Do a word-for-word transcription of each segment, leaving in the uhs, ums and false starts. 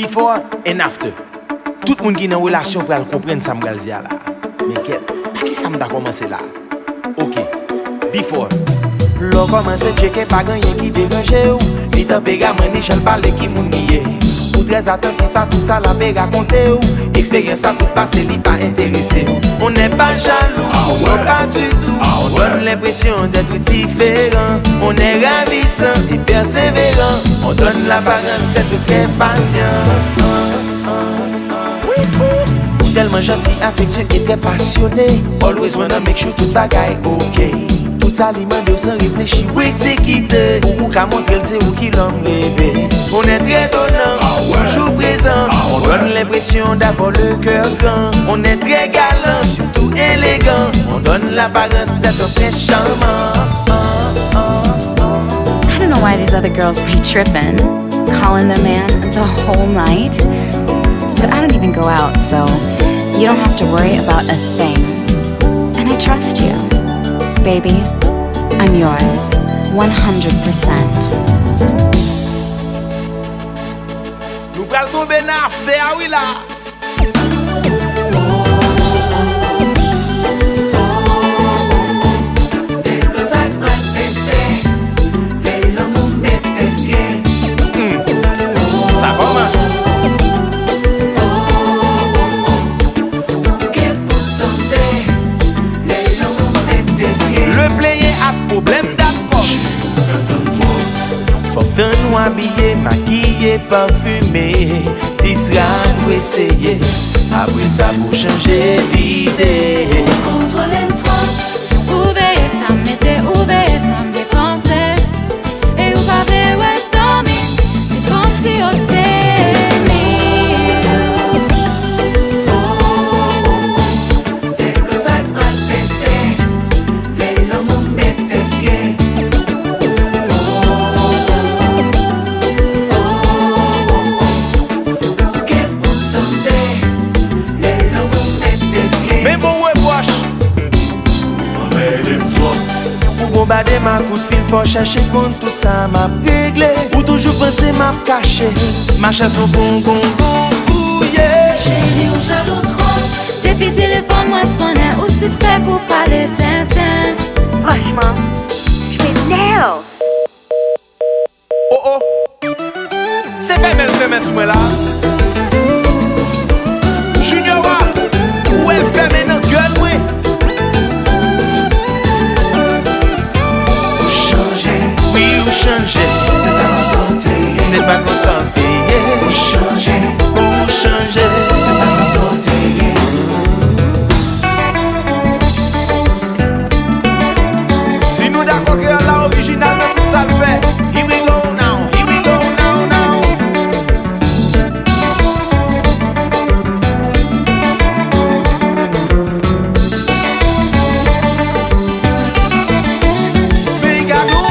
Before and after. Tout moun ki nan relasyon pral konprann sa m pral di a la. Men kèt, pa kisa m ta kòmanse la? Ok. Before. Lè w kòmanse tcheke, pa gen anyen ki deranje w. Ni tanperamant, ni jan l pale ki moun li ye. Ou trè atantif a tout sa l ap rakonte w. Eksperyans la tout pase, li pa enterese w. On n'est pas jaloux, non pas du tout. On donne l'impression d'être différent. On est ravissant et persévérant. On donne l'apparence d'être très patient. Ou tèlman janti, afeksyon e trè pasyone. Always wanna make sure tout bagay ok. Tout sa li mande w san reflechi, w egzekite. Pou ou ka montre l se ou ki lòm reve. On est très donnant, toujours présent. On donne l'impression d'avoir le cœur grand. On est très galant, surtout élégant. On donne l'apparence d'être très charmant. I don't know why these other girls be tripping, calling their man the whole night. But I don't even go out, so you don't have to worry about a thing. And I trust you. Baby, I'm yours, one hundred percent. Nou pral tonbe nan after a wi la. Sa kòmanse. Le plenyen ak pwoblèm dat kòb. Fòk tann ou abiye, makiye, pafime. Dis rad ou eseye. Apre sa pou chanje lide. Ou kontwole m twòp. Ou veye sa m mete, ou veye sa m depanse. E ou pa vle wè zanmi, se kòmsi yo te mi. Men bon repwòch. Ou bonbade m ak kout fil fò, chèche konn tout sa m ap regle. Ou toujou panse m ap kache. Machann se yon gongongon ou ye. Cheri, ou jalou twòp. Depi telefòn mwen sonnen, ou sispèk ou pale tenten. Franchman, je m'énerve. Oh oh. Se fèmen l fèmen sou mwen la. Junior a, ou wè l fèmen nan gèl mwen. Ou chanje. Wi, ou chanje. Se pa konsa w te ye. Se pa konsa w te ye. Ou chanje. Ou chanje. Se pa konsa w te ye. Si nou dakò kreyòl la orijinal nan tout sa l fè. Here we go now, here we go now, now. Peyi Gadou.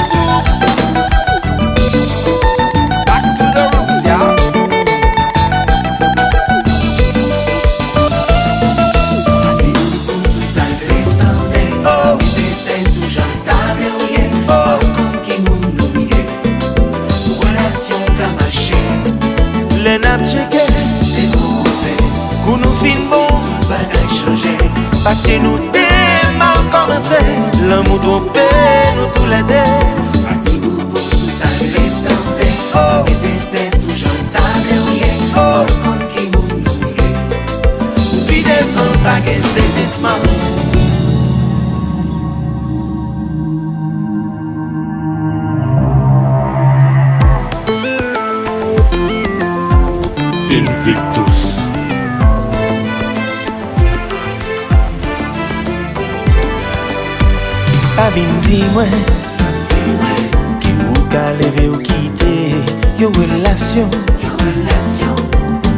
Back to the roots, y'all. Lè n ap tcheke, se koze. Kou nou fin bon, tout bagay chanje. Paske nou te mal kòmanse. Lanmou twonpe nou toulède. Pati pou bout, tou sa rele tanpe. Mete tèt ou jan ta vle ou ye. Fò w konn ki moun ou ye. Ou pi devan, pa gen sezisman. Invictus. Pa vin di mwen ki ou ka leve ou kite yon relasyon.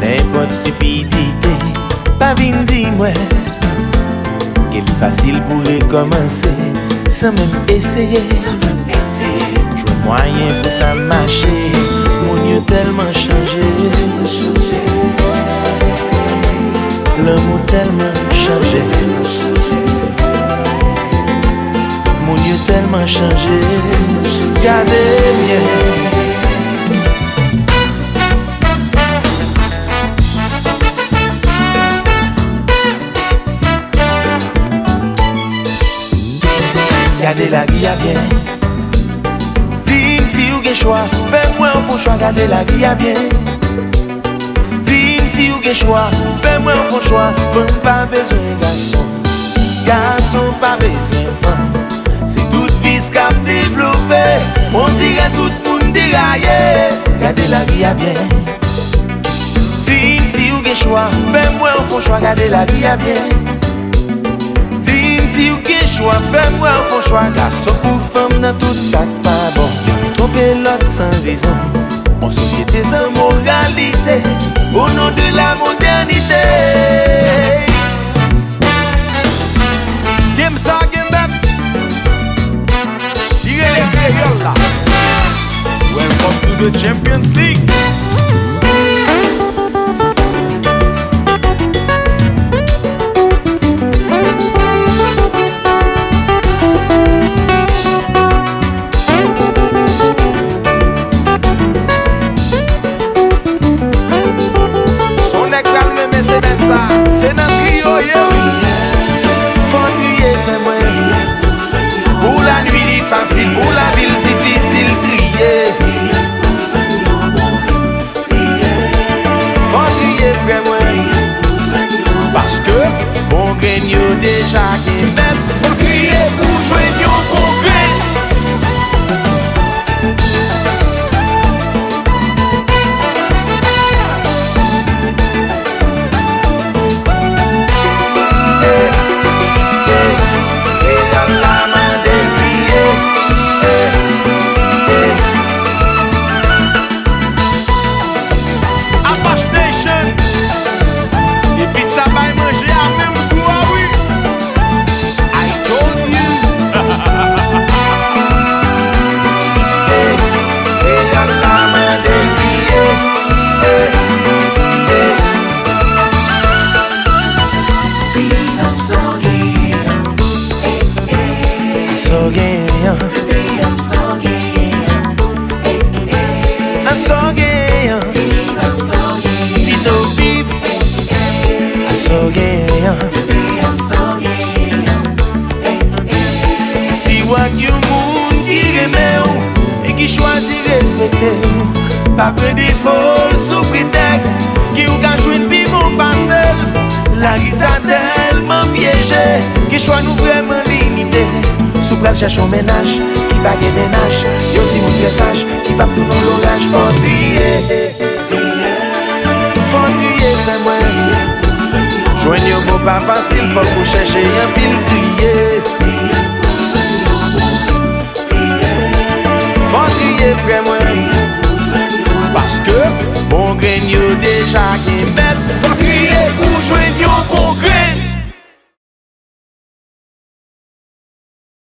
Nenpòt stipidite, pa vin di mwen ke li fasil pou rekòmanse san menm eseye. Jwenn mwayen pou sa mache. Moun yo tèlman chanje. Lanmou tèlman chanje. Moun yo tèlman chanje. Gade byen. byen. Di m si w gen chwa, fè m wè w fè yon chwa, gade lavi a byen. Di m si w gen chwa, fè m wè w fè yon chwa, fanm pa bezwen gason, gason pa bezwen fanm. Se tout vis k ap devlope, on dirè tout moun deraye, gade lavi a byen. Di m si w gen chwa, fè m wè w fè yon chwa, gade lavi a byen. Di m si w gen chwa, fè m wè w fè yon chwa, gason kou fanm nan tout sa k pa bon. Twonpe lòt san rezon, on sosyete san moralite, au nom de la modernité. Game sa, game bèt. Li rele kreyòl la. Welcome to the Champions League. Son nèg pral renmen semèn sa, se nan kriye w ye wi. Fò kriye sè mwen. Pou lanwi li fasil, pou lavi l difisil, kriye. Fò kriye frè mwen. Paske bon grenn yo deja gen mèt. Fò kriye pou jwenn yon bon grenn. Apache Nation. Epi sa bay manje a menm gou a wi. I told you. Hey, hey, la, la, mande, hey, hey, hey. Viv sa w genyen. Hey, hey. Sa w genyen. Viv sa w genyen. Hey, hey. Sa w genyen. Viv sa w genyen. Vin nou viv. Hey, hey. Sa w genyen. Viv sa w genyen. Si w ak yon moun ki renmen w e ki chwazi respekte w, pa pran defo l sou pretèks ke w ka jwenn pi bon pase l. Lari sa tèlman pyeje ke chwa nou vrèman limite. Si w pral chèche yon mennaj ki pa gen mennaj, yon timoun trè saj ki p ap tounen w loraj, fò w triye. Fò w triye, sè mwen. Jwenn yon bon pa fasil, fòk ou chèche anpil, triye. Fò w triye, frè mwen. Paske bon grenn yo deja gen